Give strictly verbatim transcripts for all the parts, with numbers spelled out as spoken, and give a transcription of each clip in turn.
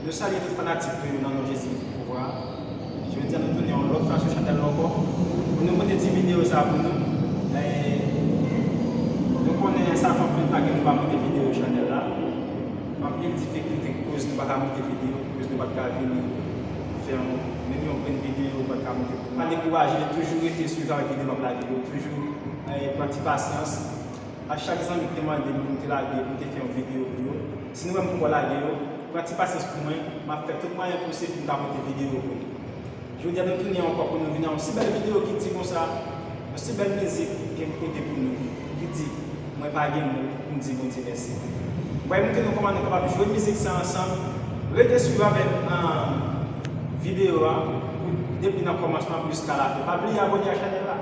Nou salye tout fanatik nou yo nan non Jezi ki gen pouvwa. Jodi a nou tounen yon lòt fwa sou chanèl la ankò pou nou pote ti videyo sa a pou nou. E, nou konnen sa fè anpil tan ke nou pa pote videyo sou chanèl la. Anpil difikilte ki koz nou pa ka pote videyo, ki koz nou pa t ka vini fè yon, menm yon grenn videyo, nou pa t ka pote. Pa dekouraje, toujou rete swiv avèk videyo m ap lage yo, toujou, e, pran ti pasyans. A chak zanmi ki te mande m pou m te lage, pou m te fè yon videyo pou yo. Si nou wè m poko lage yo, pran ti pasyans pou mwen, m ap fè tout mwayen posib pou m ka pote videyo pou nou. Jodi a nou tounen ankò pou nou vin ak yon si bèl videyo ki di konsa, yon si bèl mizik ke m pote pou nou, ki di, mwen pa gen mo pou m di Bondye mèsi. M pral montre nou kòman nou kapab jwe mizik sa ansanm. Rete swiv avèk, ah, videyo a, pou, depi nan kòmansman jiska lafen. Pa bliye abòne ak chanèl la.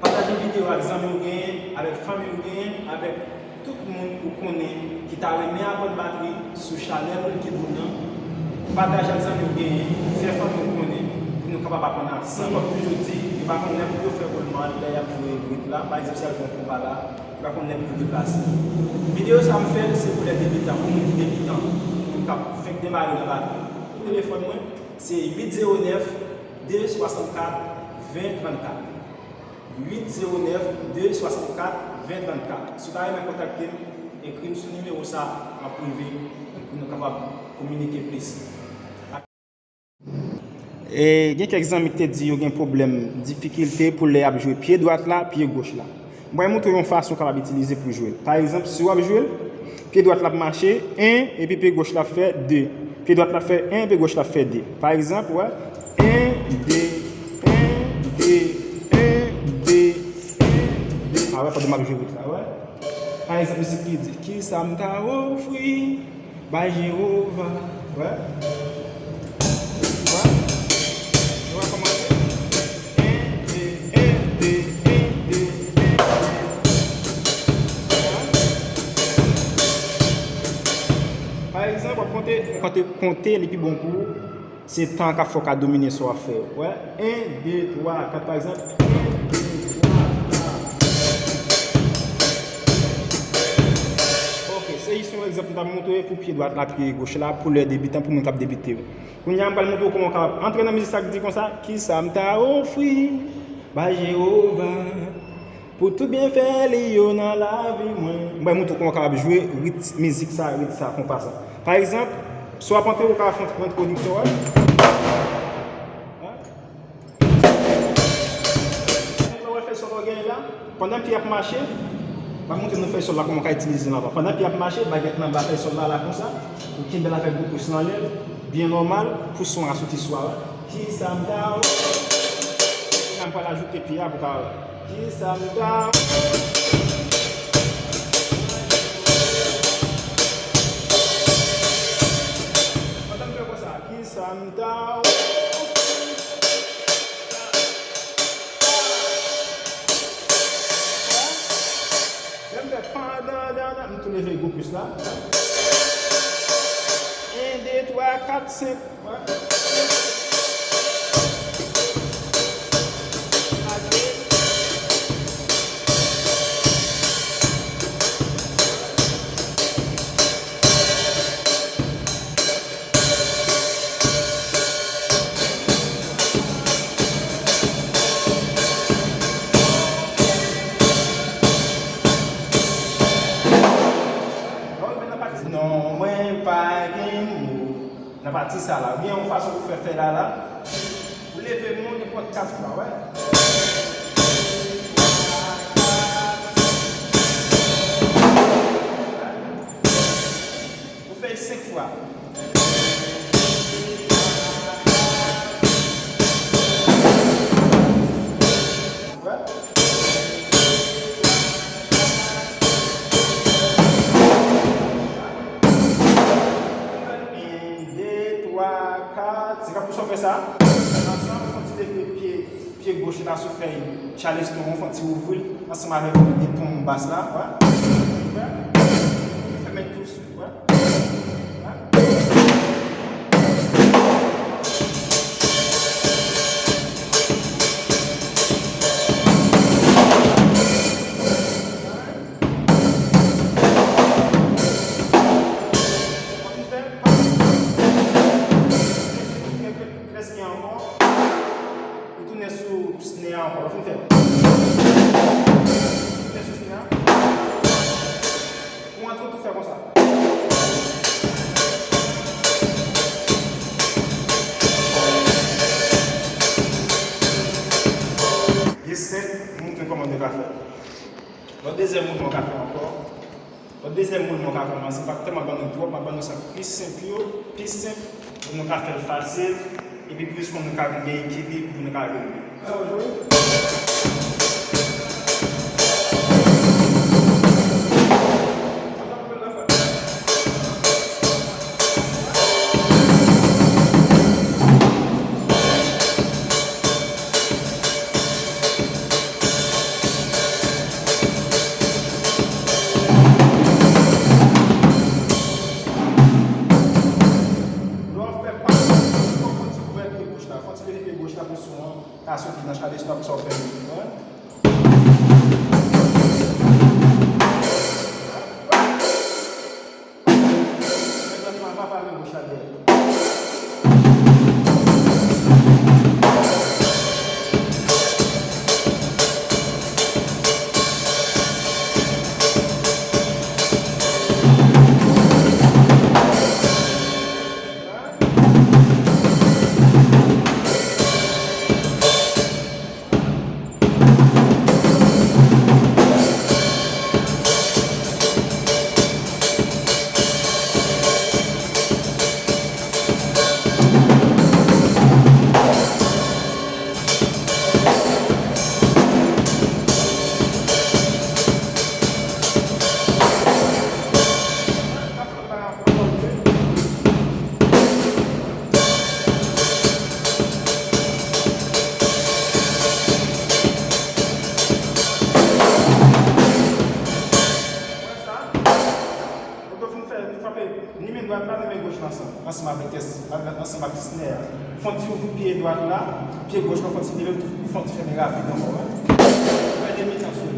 Pataje videyo a ak zanmi w genyen, avèk fanmi w genyen, avèk tout moun ou konnen ki ta renmen aprann batri sou chanèl Ricky Boom nan. Pataje ak zanmi w genyen, fè fanmi w konnen, pou nou kapab aprann ansanm. Kòm toujou di, yo pa konn lè pou yo fè goulman lè y ap jwe rit la. Pa egzanp, si y ap jwe yon konpa la, yo pa konn lè pou yo deplase. Videyo sa a m fè l, se pou lè debitan, pou moun ki debitan, moun k ap fenk demare nan batri. Telefòn mwen, se uit zewo nèf, de swasannkat, ven trannkat. Uit zewo nèf, de swasannkat, ven trannkat. Si w ta renmen kontakte m, ekri m sou nimewo sa a an prive pou nou kapab kominike plis. E gen kèk zanmi ki te di yo gen pwoblèm, difikilte pou lè y ap jwe pye dwat la, pye goch la. Mwen montre w yon fason w kapab itilize pou jwe l. Pa egzanp, si w ap jwe l, pye dwat la ap mache, en, epi pye goch la ap fè de. Pye dwat la ap fè en, pye goch la ap fè de. Pa egzanp, wè, en, de, en, de, en, de, en, de. A wè, pandan m ap jwe rit la, wè. Pa egzanp, mizik ki di, kisa m ta ofri bay Jewova? Wè. Wè. Nou wè kòman l ye? En, de, en, de, en, de, en, de. Wè. Pa egzanp, w ap konte, konte, konte, li pi bon pou ou. Se tan k ap fè w ka domine sa w ap fè yo. Wè, en, de, twa, kat, pa egzanp. En, de, twa, kat. Ok, se jis yon egzanp m t ap montre pou pye dwat la, pye goch la, pou lè debitan, pou moun k ap debite yo. Kounye a, m pral montre w kòman w kapab antre nan mizik sa k di konsa, kisa m ta ofri bay Jewova? Pou tout byenfè li yo nan lavi mwen. Mwen montre w kòman w kapab jwe rit mizik sa, rit sa, konpa sa. Pa egzanp, si w ap antre, ou ka fè yon entwodiksyon, wè. Wè. Ou wè fè sòl ou genyen la. Pandan pye ap mache, m ap montre nou fè sòl la, kòman w ka itilize l anba. Pandan pye ap mache, bagèt nan anba fè sòl la, la konsa. Ou kenbe l avèk gwo pous nan lè l, byen nòmal, pou son an soti sou a, wè. Kisa m ta wè? Kounye a m pral ajoute pye a pou ka wè. Kisa m ta wè? Pandan m fè konsa, kisa m ta wè? Lè m fè pandan, dan, dan, m tou leve gwo pous la. En, de, twa, kat, senk. Non, mwen pa gen mo. Nan pati sa la, ou gen yon fason pou fè fè la la. Ou leve men w nenpòt kat fwa, wè. Twa, kat. Senk fwa. Wè. Yon, de, twa, kat, senk. Apre sa w fè sa. Ansanm, fè yon ti leve pye, pye goch la sou fèy Charleston an, fè yon ti ouvri l ansanm avèk beton bas la. Wè. Wè. Fèmen l tou. Wè. Wè. Lès gen ankò. Li tounen sou snare a ankò. Li fin fè. Tounen sou snare a. Pou antre tou fè konsa. Gen senk, m montre kòman nou ka fè. Lòt dezyèm mouvman w ka fè ankò. Lòt dezyèm mouvman w ka kòmanse, m p ap tèlman ban nou twòp, m ap ban nou sa k pi senp yo, pi senp, pou nou ka fè l fasil, epi plis konn nou ka vin gen ekilib, pou nou ka vin. Lè w ap fè pa, fò w fè ti ouvè pye goch la, fò w ti leve pye goch la pou son an ka soti nan chale sou sa w fè. Konprann? Kote w fin fè, nou frape ni men dwat la, ni men goch la ansanm, ansanm avèk tès, ansanm ak ti snè a. Fè yon ti ouvri pye dwat la, pye goch la, fè yon ti leve l tou, fè yon ti fèmen rapid ankò, wi. Fè de mitan sou